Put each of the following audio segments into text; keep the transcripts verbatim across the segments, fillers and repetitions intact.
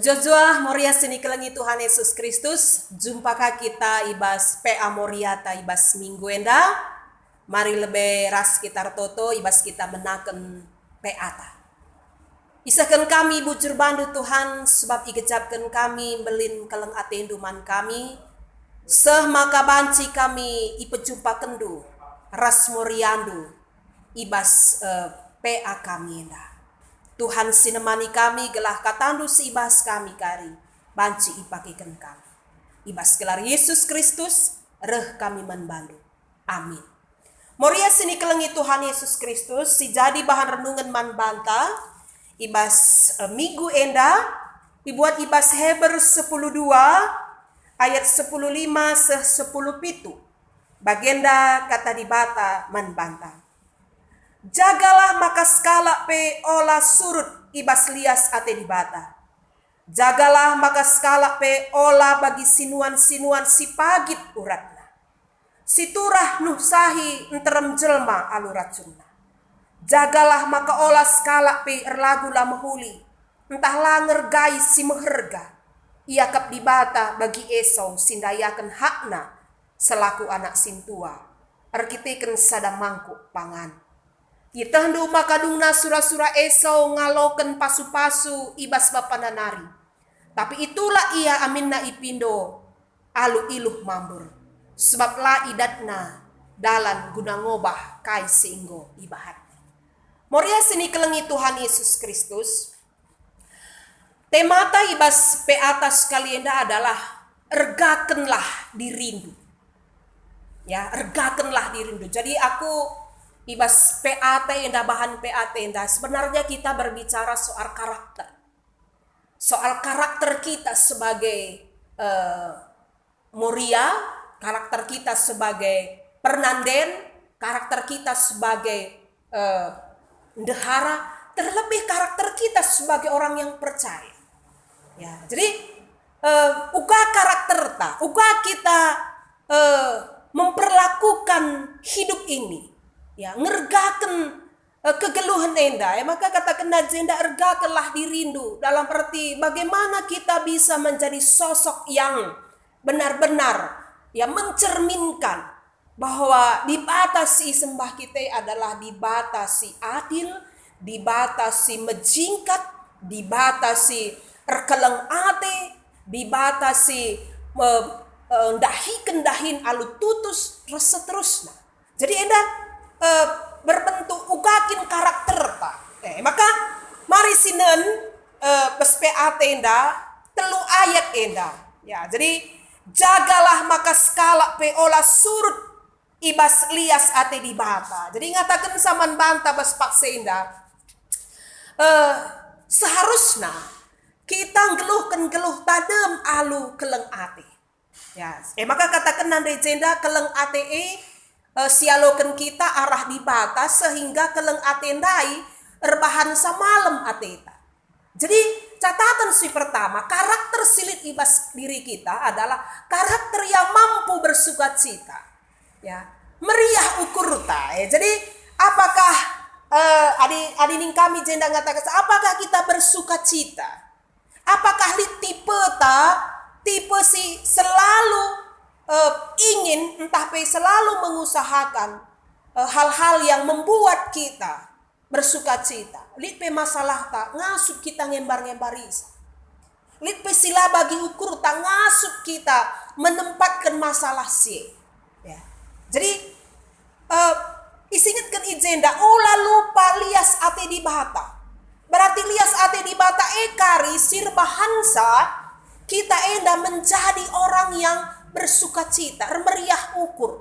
Juah-juah Moria si nikelengi Tuhan Yesus Kristus, jumpa ka kita i bas P A Moriata i bas minggu enda. Mari lebe ras kita ertoto i bas kita menaken P A ta. Isehken kami bujur bandu Tuhan, sebab igejapken kami mbelin keleng atendu man kami, seh maka banci kami ipejumpakenndu ras moriandu i bas, eh, P A kami enda. Tuhan si nemani kami gelah katandu si ibas kami kari banci ipakeken kami. I bas gelar Yesus Kristus reh kami man bandu. Amin. Moria si nikelengi Tuhan Yesus Kristus, si jadi bahan renungen man banta i bas, eh, minggu enda, ibuat i bas Heber sepuluh dua ayat sepuluh lima seh sepuluh pitu. Bagenda kata Dibata man banta. Jagalah maka sekalak pe ola surut i bas lias ate Dibata. Jagalah maka sekalak pe ola bagi sinuan-sinuan si pagit uratna, si turah nuhsahi nterem jelma alu racunna. Jagalah maka ola sekalak pe erlagu la mehuli, ntah la ngergai si meherga, iakap Dibata bagi Esau si ndayaken hakna selaku anak sintua, erkiteken sada mangkuk pangan. Ietehndu maka dungna sura-sura Esau ngaloken pasu-pasu i bas bapana nari. Tapi itulak ia aminna ipindo alu iluh mambur, sebab la idatna dalan guna ngobah kai si enggo ibahanna. Moria si nikelengi Tuhan Yesus Kristus, temata i bas P A ta sekali enda adalah ergakenlah dirindu. Ya, ergakenlah dirindu. Jadi aku i bas P A ta enda, bahan P A ta enda, sebenarnya kita berbicara soal karakter. Soal karakter kita sebagai, eh, Moria, karakter kita sebagai pernanden, karakter kita sebagai, eh, ndehara, terlebih karakter kita sebagai orang yang percaya. Ya, jadi, eh, uga karakterta, uga kita, eh, memperlakukan hidup ini, ya, ngergaken, eh, kegeluhen enda, ya, maka katakenna jenda, ergakenlah dirindu, dalam arti bagaimana kita bisa menjadi sosok yang benar-benar, ya, mencerminkan bahwa Dibata si isembah kita adalah Dibata si adil, Dibata si mejingkat, Dibata si erkeleng ate, Dibata si, eh, eh, ndahiken dahin alu tutus, ras seterusna. Jadi enda, eh, berbentuk uga kin karakterta. Eh, maka mari sinen, eh, bas P A ta enda, telu ayat enda. Ya, jadi, "Jagalah maka sekalak pe ola surut i bas lias ate Dibata." Jadi ngatakenca man banta bas paksa enda, eh, seharusna kita nggeluhken geluhta dem alu keleng ate. Ya, eh, maka katakenna ndai jenda keleng ate e, eh, sialoken kita arah Dibata sehingga keleng ate ndai erbahanca malem ateta. Jadi, catatan si pertama, karakter si lit i bas diri kita adalah karakter yang mampu bersukacita. Ya, meriah ukurta, ya. Jadi, apakah, eh, adi, adi ning kami jenda ngataken, apakah kita bersukacita? Apakah lit tipeta, tipe si selalu, eh, ingin ntah pe selalu mengusahakan, eh, hal-hal yang membuat kita bersukacita? Lit pe masalahta, ngasup kita ngembar-ngembarisa. Lit pe si la bagi ukurta, ngasup kita menempatken masalah si e. Ya. Jadi, eh, isingetken i jenda, ola lupa lias ate Dibata. Berarti lias ate Dibata e kari si erbahanca kita enda menjadi orang yang bersukacita, ermeriah ukur.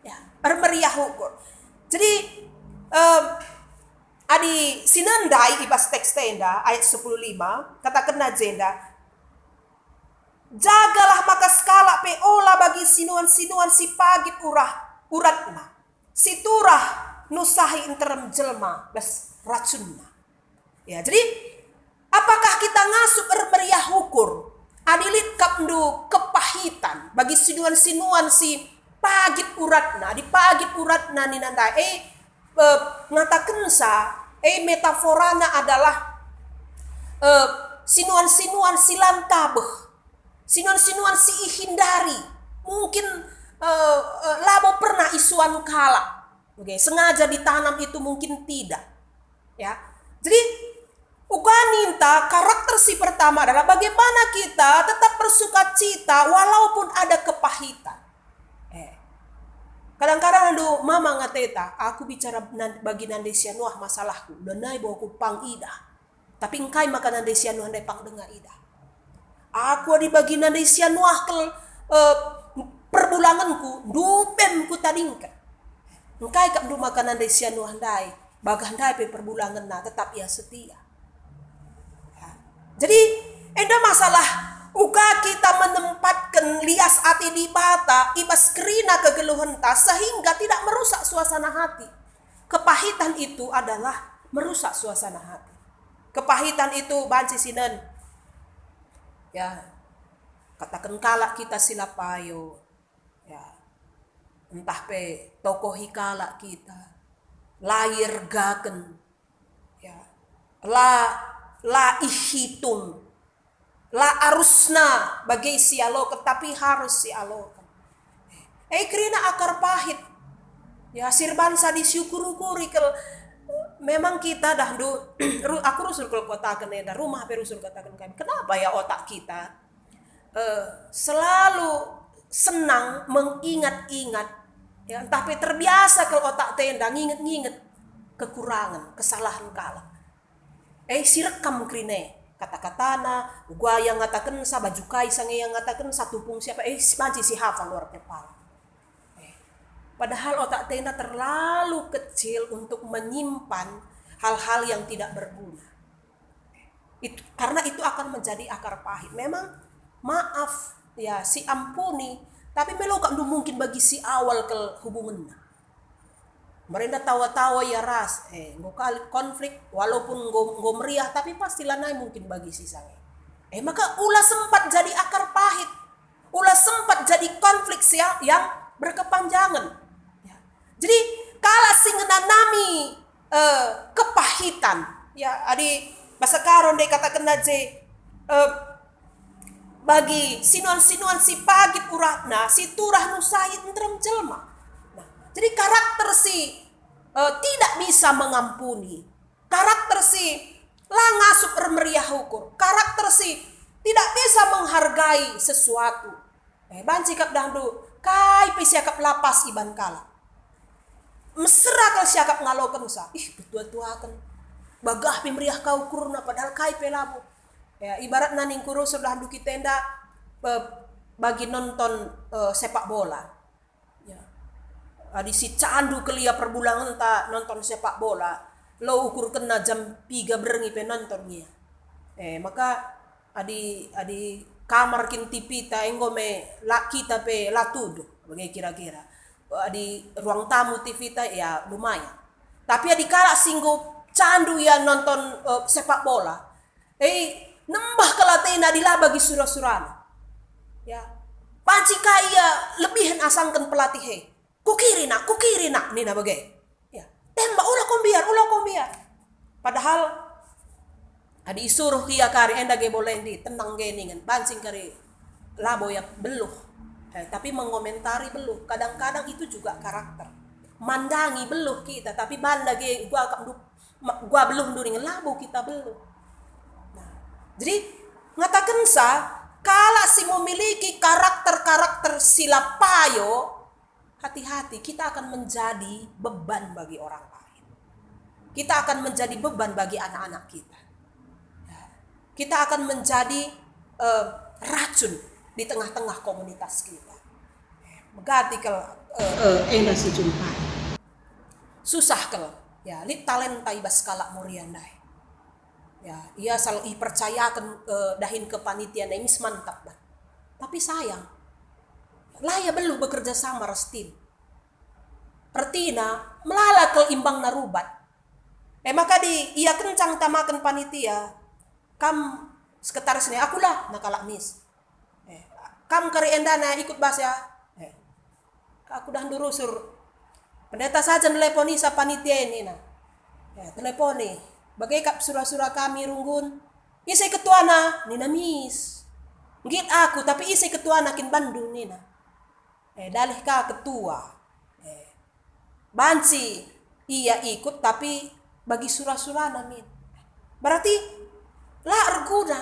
Ya, ermeriah ukur. Jadi, eh, adi sinen ndai i bas teks enda, ayat sepuluh lima, katakenna jenda, "Jagalah maka sekalak pe ola bagi sinuan-sinuan si pagit urah, uratna, si turah nuhsahi nterem jelma ras racunna." Ya, jadi, apakah kita ngasup ermeriah ukur adi lit kapndu kepahitan bagi sinuan-sinuan si pagit uratna, adi pagit uratna nina ndai, eh, eh, ngatakenca, eh, metaforana adalah, eh, Sinuan-sinuan si la ntabeh, sinuan-sinuan si ihindari, mungkin, eh, eh, labo pernah isuan kalak. Oke, sengaja ditanam itu mungkin tidak. Ya. Jadi, uga ninta karakter si pertama adalah bagaimana kita tetap bersukacita walaupun ada kepahitan. Eh. Kadang-kadang aduh mama ngateta, aku bicara nan-, bagi nande si anuah masalahku, dan nai bo aku pang idah. Tapi engkai maka nande si anuah ndai pang denga idah? Aku adi bagi nande si anuah kel, eh, perbulangenku, nduben kutadingken. Engkai kap ndu maka nande si anuah ndai, bagah ndai pe perbulangenna, tetap ia setia. Ya. Jadi, enda masalah uga kita menempatkan lias ate Dibata i bas kerina kegeluhenta sehingga tidak merusak suasana hati. Kepahitan itu adalah merusak suasana hati. Kepahitan itu banci sinen, ya, kataken kalak kita si la payo, ya, ntah pe tokohi kalak kita, la iergaken, ya, la, la ihitung, la arusna bage sialoken, tapi harus sialoken. Eh, kerina akar pahit. Ya, si erbansa disiukur-ukuri kal. Memang kita dah ndu, ru-, aku rusur kal kataken enda, rumah pe rusur kataken kami. Kenapa ya otak kita, eh, selalu senang mengingat-ingat, ya, entah pe terbiasa kal otak enda nginget-nginget kekurangan, kesalahan kalak. Eh, si rekam kerina e, kata-katana, uga ia ngatakensa, baju kai sange ia ngatakensa, tupung siapa, eh, si banci si hafal luar kepala. Eh, padahal otak enda terlalu kecil untuk menyimpan hal-hal yang tidak berguna. Itu, karena itu akan menjadi akar pahit. Memang maaf, ya, si ampuni, tapi melo kap ndu mungkin bagi si awal kal hubungenna. Merenda tawa-tawa ia ras, eh, enggo kali konflik, walaupun enggo, enggo meriah, tapi pasti lanai mungkin bagi si sange. Eh, maka ula sempat jadi akar pahit, ula sempat jadi konflik yang, yang berkepanjangan. Ya. Jadi, kalak si ngenanami, eh, kepahitan, ya, adi bahasa Karo ndai katakenna je, eh, bagi sinuan-sinuan si pagit uratna, si turah nusahi nterem jelma. Nah, jadi karakter si, eh, tidak bisa mengampuni, karakter si la ngasup ermeriah ukur, karakter si tidak bisa menghargai sesuatu. Eh, banci kap dahndu, kai pe siakap la pas iban kalak. Mesera kal siakap ngalokensa. Ih, petua-tuaken. Bagah pe meriah ka ukurna, padahal kai pe labo. Ya, ibaratna ningku rusur dahndu kita enda, eh, bagi nonton, eh, sepak bola. Ya. Adi si candu kal ia perbulangenta nonton sepak bola, lo ukurkenna jam piga berngi pe nonton ia. Eh, maka adi, adi kamar kin T V ta enggo me la kita pe la tuduh, bage kira-kira. Adi ruang tamu T V ta, ya lumayan. Tapi adi kalak si enggo candu ia nonton, eh, sepak bola, eh, nembeh kal atena adi la bagi sura-surana. Ya. Banci ka ia lebihen asangken pelatih e. "Kukiri nak, kukiri nak," nina bage. Ya. "Tembak, ula ko mbiar, ula ko mbiar." Padahal adi isuruh ia kari, "Enda ge bole ndi, tenang ge," ningen. Banci kari labo ia beluh. Eh, tapi mengomentari beluh. Kadang-kadang itu juga karakter. Mandangi beluh kita, tapi banda ge gua akap ndu-, ma-, gua beluh ndu ningen, labo kita beluh. Nah, jadi ngatakensa, kalak si memiliki karakter-karakter si la payo, hati-hati, kita akan menjadi beban bagi orang lain. Kita akan menjadi beban bagi anak-anak kita. Ya. Kita akan menjadi, eh, racun di tengah-tengah komunitas kita. Megati kal, eh, eh, enda si jumpai. Susah kal, ya, lit talenta i bas kalak Moria ndai. Ya, ia sal ipercayaken, eh, dahin kepanitia ndai mis mantap, bah. Tapi sayang, la ia beluh bekerja sama ras tim. Ertina, melala kal imbangna rubat. E maka di ia kencang tamaken panitia, kam sekretaris ndai, "Aku la," nina kalak mis. Eh, "Kam kari enda na ikut bas ya?" Eh, "Aku dahndu rusur. Pendeta saja nelepon isa panitia e," nina. Eh, teleponi. "Bage kap sura-sura kami runggun?" "Ise ketuana?" nina mis. "Nggit aku, tapi ise ketuana kin bandu?" nina. Eh, dalih ka ketua. Eh, banci ia ikut, tapi bagi sura-surana min. Berarti la erguna.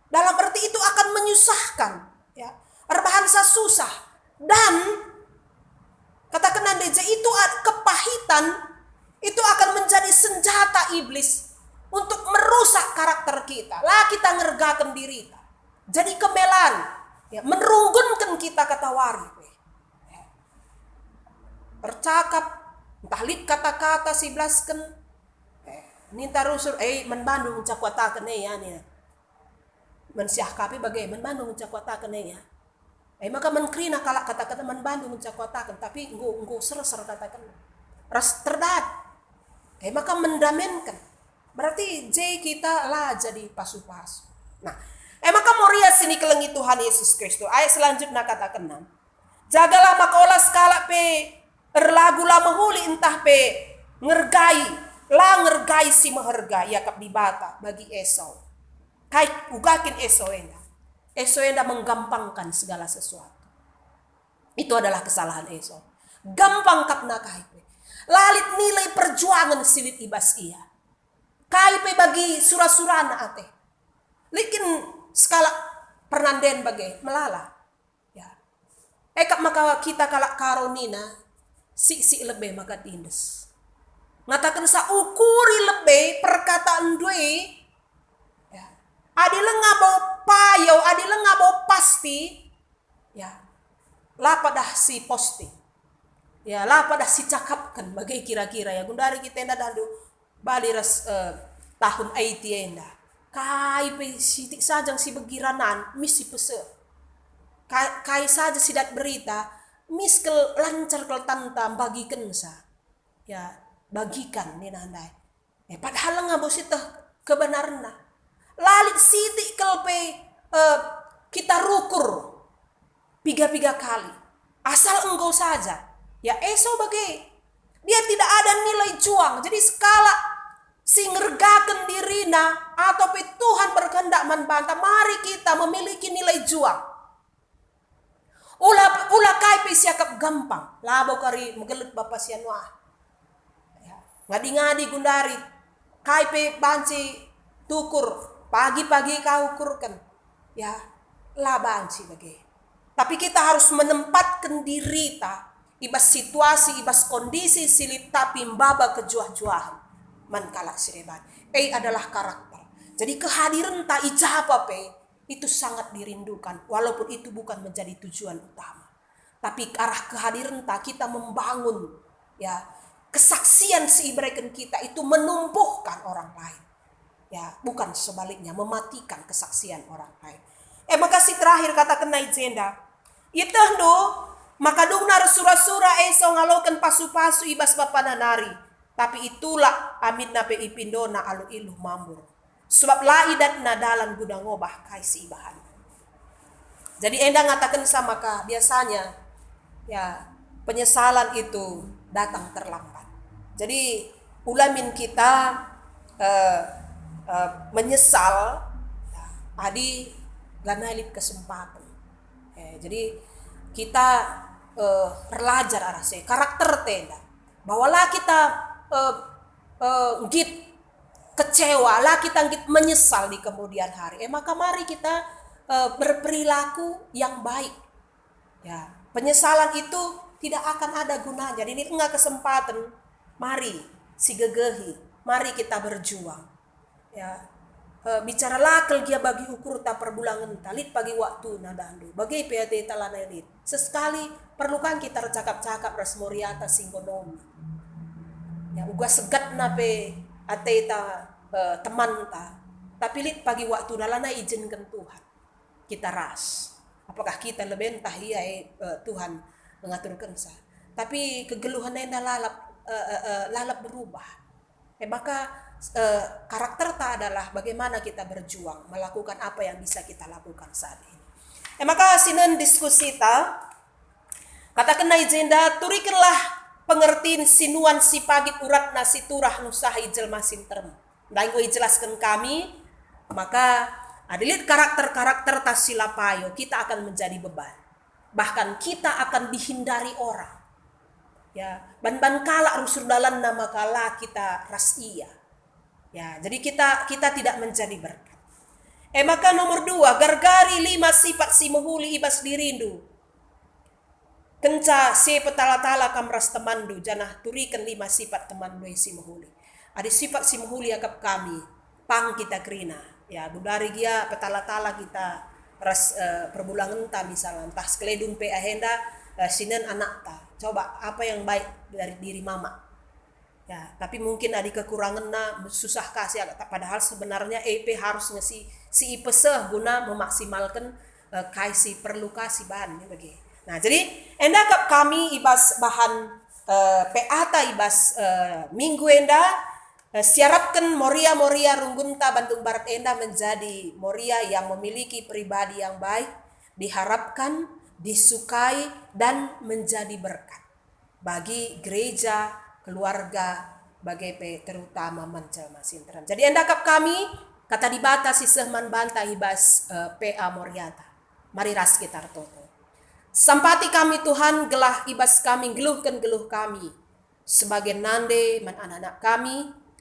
Dalam arti itu akan menyusahkan, ya. Erbahansa susah. Dan katakenna ndai je itu ad-, kepahitan itu akan menjadi senjata iblis untuk merusak karakter kita. La kita ngergaken dirita. Jadi kemelan, ya, menrunggunken kita katawari. Ercakap, ntah lit kata-kata si belasken, eh, ninta rusur, "Eh, man bandu ngenca kuataken e, ya," nina. Man siah ka pe bage, "Man bandu ngenca kuataken e, ya." Eh, maka man kerina kalak kataken, "Man bandu ngenca kuataken," tapi enggo, enggo serser kataken. Ras terdat. Eh, maka mendamenken. Berarti je kita la jadi pasu-pasu. Nah, eh, maka Moria si nikelengi Tuhan Yesus Kristus. Ayat selanjutnya katakenna, "Jagalah maka ola sekalak pe erlagu la mehuli ntah pe ngergai, la ngergai si meherga iakap Dibata bagi Esau." Kai uga kin Esau enda? Esau enda menggampangkan segala sesuatu. Itu adalah kesalahan Esau. Gampang kap nakai pe. La lit nilai perjuangan si lit i bas ia. Kai pe bagi sura-surana ate. Lit kin sekalak pernanden bage, melala. Ya. E kap maka kita kalak Karo nina, "Sik-sik lebe maka tindes." Ngatakensa ukuri lebe perkataanndu e, ya. Adi langa bau payo, adi langa bau pasti, ya, la padah si posting. Ya, la padah si cakapken bage kira-kira, ya. Gundari kita enda dahndu bali ras, eh, tahun eighty enda. Kai pe sitik saja si begi ranan, mis si pese. Kai, kai saja si dat berita, mis kal lancar kal tanta mbagikensa. Ya, bagikan nina ndai. Eh, padahal langa bau sieteh kebenarna. La lit sitik kal pe, eh, kita rukur piga-piga kali. Asal enggo saja. Ya, Esau bage. Dia tidak ada nilai juang. Jadi sekalak si ngergaken dirina atau pe Tuhan berkehendak man banta, mari kita memiliki nilai juang. Ula, ula kai pe siakap gampang, labo kari megelut bapa si anu ah. Ya, ngadi-ngadi gundari, kai pe banci tukur, pagi-pagi ka ukurken. Ya, la banci bage. Tapi kita harus menempatkan dirita i bas situasi, i bas kondisi si lit tapi maba kejuah-juahen man kalak si deban. E adalah karakter. Jadi kehadirenta i japa pe itu sangat dirindukan, walaupun itu bukan menjadi tujuan utama. Tapi arah kehadirenta kita membangun, ya, kesaksian si ibereken kita itu menumbuhkan orang lain. Ya, bukan sebaliknya, mematikan kesaksian orang lain. Eh, maka si terakhir katakenna i jenda, "Ietehndu maka dungna ersura-sura Esau ngaloken pasu-pasu i bas bapana nari, tapi itulak aminna pe ipindona alu iluh mambur. Sebab la idatna dalan guna ngobah kai si ibahanna." Jadi enda ngatakensa maka biasanya, ya, penyesalan itu datang terlambat. Jadi ulamin kita, eh, eh, menyesal, ya, adi lanai lit kesempaten. Eh, jadi kita, eh, erlajar arah si karakter enda bahwa la kita, eh, eh, nggit kecewa, la kita nggit menyesal di kemudian hari. Eh, maka mari kita, eh, berperilaku yang baik. Ya, penyesalan itu tidak akan ada gunanya. Jadi ini tengah kesempatan, mari sigegehi, mari kita berjuang. Ya, eh, bicara la kal gia bagi ukurta perbulangenta, lit pagi waktuna dahndu. Bage pe ateta lanai lit. Sesekali perlu kan kita ercakap-cakap ras Moriata si enggo nomi. Ya, uga segatna pe ateta, eh, temanta. Tapi lit pagi waktuna lanai izinken Tuhan kita ras. Apakah kita lebe ntah ia, eh, eh, Tuhan mengaturkensa. Tapi kegeluhen enda lalap, eh, eh, eh, lalap berubah. Eh, maka, eh, karakterta adalah bagaimana kita berjuang melakukan apa yang bisa kita lakukan saat ini. Eh, maka sinen diskusita, katakenna i jenda, turikenlah pengertin si nuan si pagit uratna si turah ngusahi jelma si nterem. Ndai enggo ijelasken kami, Maka, adi lit karakter-karakter ta si la payo, kita akan menjadi beban. Bahkan kita akan dihindari orang. Ya, ban-ban kalak rusur dalanna maka la kita ras ia. Ya, jadi kita kita tidak menjadi berkat. E maka nomor dua, gargari lima sifat si mehuli i bas dirindu. Kenca si petala-tala kam ras temanndu, janah turiken lima sifat temanndu e si mehuli. Adi sifat si mehuli akap kami, pang kita kerina. Ya, genduari gia petala-tala kita ras, eh, perbulangenta misalna, ntah sekeledung pe ahenda, eh, sinen anakta. Coba, apa yang baik dari diri mama? Ya, tapi mungkin adi kekurangenna susah ka si agak, padahal sebenarnya e pe harus nge si, si ipeseh guna memaksimalken, eh, kai si perlu ka si bahan, ya bage. Nah, jadi enda kap kami i bas bahan, eh, P A ta i bas, eh, minggu enda, eh, siarapken Moria-Moria runggunta Bandung Barat enda menjadi Moria yang memiliki pribadi yang baik, diharapkan, disukai, dan menjadi berkat bagi gereja, keluarga, bage pe terutama man jelma si nterem. Jadi enda kap kami, Kata Dibata si seh man banta i bas, eh, P A Moriata. Mari ras kita ertoto. Sampati kami Tuhan, gelah i bas kami nggeluhken geluh kami, sebagai nande man anak-anak kami,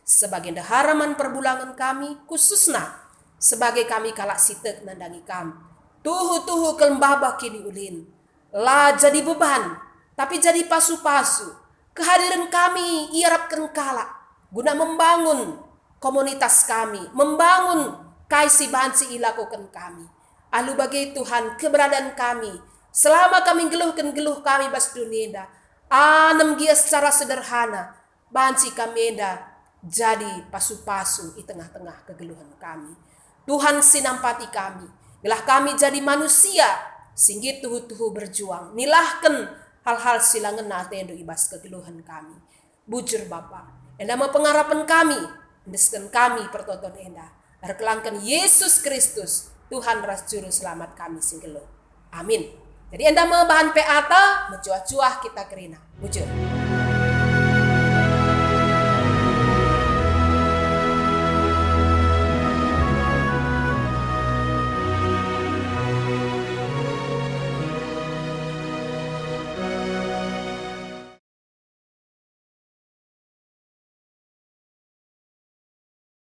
sebagai ndehara man perbulangen kami, khususna sebagai kami kalak si tek nandangi Kam. Tuhu-tuhu kelembabah kiniulin, la jadi beban, tapi jadi pasu-pasu. Kehadiren kami iarapken kalak guna membangun komunitas kami, membangun kai si banci ilakoken kami. Alu bage Tuhan, keberadaan kami, selama kami nggeluhken geluh kami bas doni enda, anem gia secara sederhana, banci kami enda jadi pasu-pasu i tengah-tengah kegeluhen kami. Tuhan si nampati kami, gelah kami jadi manusia si nggit tuhu-tuhu berjuang, nilahken hal-hal si la ngena atendu i bas kegeluhen kami. Bujur Bapa, enda me pengarapen kami, endesken kami pertoton enda. Erkelangken Yesus Kristus, Tuhan ras Juru Selamat kami si nggeluh. Amin. Jadi enda me bahan P A ta, mejuah-juah kita kerina. Bujur.